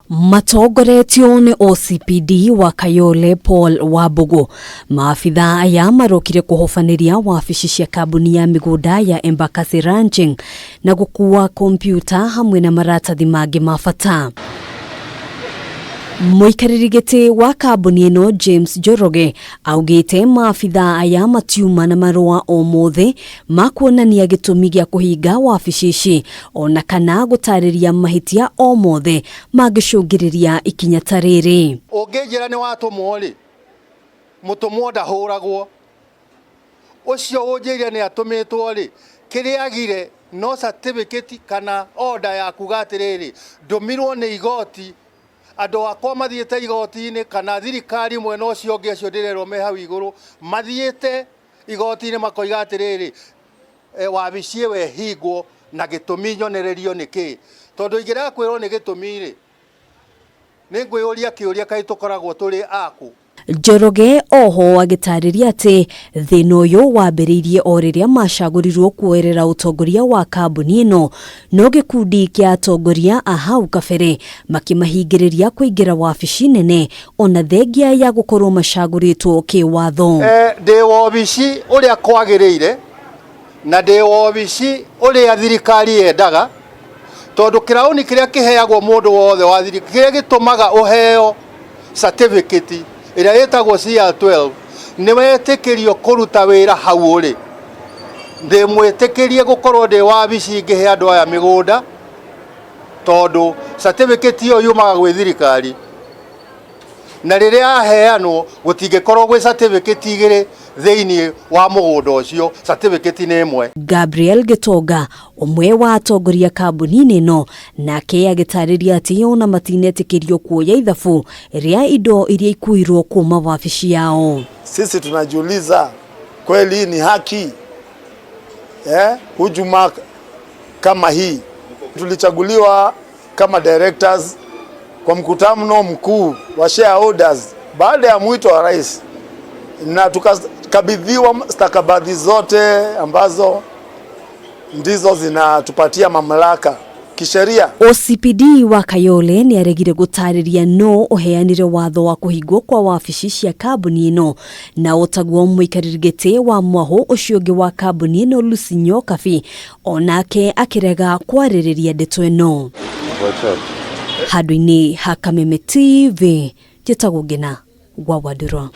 Matongoretio nĩ OCPD wa Kayole Paul Wambugu, maabithaa aya marokire kũhobanĩria wabici cia kambuni ya mĩgũnda ya Embakasi Ranching na gũkua kompiuta hamwe na maratathi mangĩ ma bata. Mũikarĩri gĩtĩ wa kambuni ĩno James Njoroge augĩte maabithaa aya matiuma na marũa o mothe ma kuonania gĩtũmi gĩa kũhinga wabici ici ona kana gũtarĩria mahĩtia o mothe mangĩcũngĩrĩria ikinya ta rĩrĩ. Ũngĩnjĩra nĩ watũmwo rĩ, mũtũmwo ndahũragwo. Ũcio ũnjĩrire nĩ atũmĩtwo rĩ, kĩrĩa agire no certificate kana order ya kuga atĩrĩrĩ, ndũmirwo nĩ igoti, andũ akwa mathiĩte igoti-inĩ kana thirikari mwena ũcio ũngĩ acio ndĩrerwo me hau igũrũ, mathiĩte igoti-inĩ makoiga atĩrĩrĩ, wabici ĩyo ĩhingwo na gĩtũmi nyonererio nĩ kĩ. Tondũ ingĩrega kwĩrwo nĩ gĩtũmi rĩ, nĩ ngwĩyũria kĩũria kaĩ tũkoragwo tũrĩ akũ. Njoroge oho agĩtarĩria atĩ thĩna ũyũ wambĩrĩirie o rĩrĩa macagũrirwo kuoerera ũtongoria wa kambuni ĩno, no gĩkundi kĩa atongoria a hau kabere makĩmahingĩrĩria kũingĩra wabici nene ona thengia ya gũkorwo macagũrĩtwo kĩwatho. Ndĩ wobici ũrĩa kwagĩrĩire na ndĩ wobici ũrĩa thirikari yendaga, tondũ kĩraũni kĩrĩa kĩheagwo mũndũ wothe wa thirikari, kĩrĩa gĩtũmaga ũheo certificate ĩrĩa ĩtagwo CR12, nĩ wetĩkĩrio kũruta wĩra hau ũrĩ. Ndĩ mwĩtĩkĩrie gũkorwo ndĩ wabici ngĩhe andũ aya mĩgũnda, tondũ certificate ĩyo yumaga gwĩ thirikari, na rĩrĩa yaheanwo gũtingĩkorwo gwĩ certificate igĩrĩ thĩinĩ wa mũgũnda ũcio, certificate nĩ ĩmwe. Gabriel Gĩtonga, ũmwe wa atongoria kambuni-inĩ ĩno, nake agĩtarĩria atĩ ona matinetĩkĩrio kuoya ithabu rĩa indo iria ikuirwo kuma wabici yao. Sisi tunajiuliza kweli hii ni haki? Hujuma kama hii. Tulichaguliwa kama directors kwa mkutano mkuu wa shareholders baada ya mwito wa rais, na tukakabidhiwa stakabadhi zote ambazo ndizo zinatupatia mamlaka kisheria. OCPD wa Kayole nĩ aregire gũtarĩria no ũheanire watho wa kũhingwo kwa wabici cia kambuni ĩno, na otaguo mũikarĩri gĩtĩ wa mwahũ ũcio ũngĩ wa kambuni ĩno Lucy Nyokabi onake akĩrega kwarĩrĩria ndeto ĩno. Handũ-inĩ ha Kameme TV, njĩtagwo Ngina wa Wandũrũ.